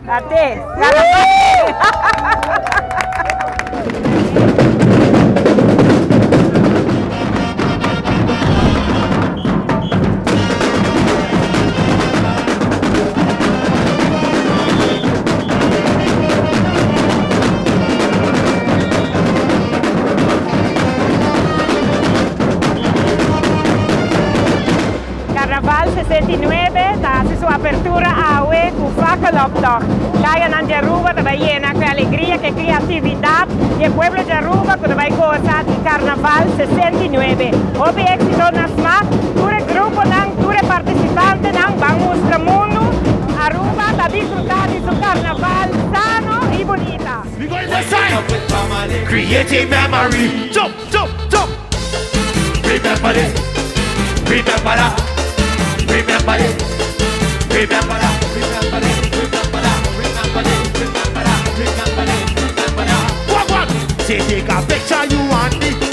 Ate. Carnaval 69 ta haci su apertura awe cu fakkeloptocht. Cayanan di Aruba ta bay yena cu e alegria, cu e creatividad di e pueblo di Aruba cu ta bay goza di Carnaval 69. Hopi exito na smaak, tur e gruponan, tur e participantenan ban mustra mundo Aruba ta disfruta di su Carnaval sano y bunita. We go in the side, creating memory. Jump, jump, jump. Remember this, remember that, remember this, remember that, remember this, remember that, remember this, remember that, remember this, remember that. One, one. Say take a picture, you and me.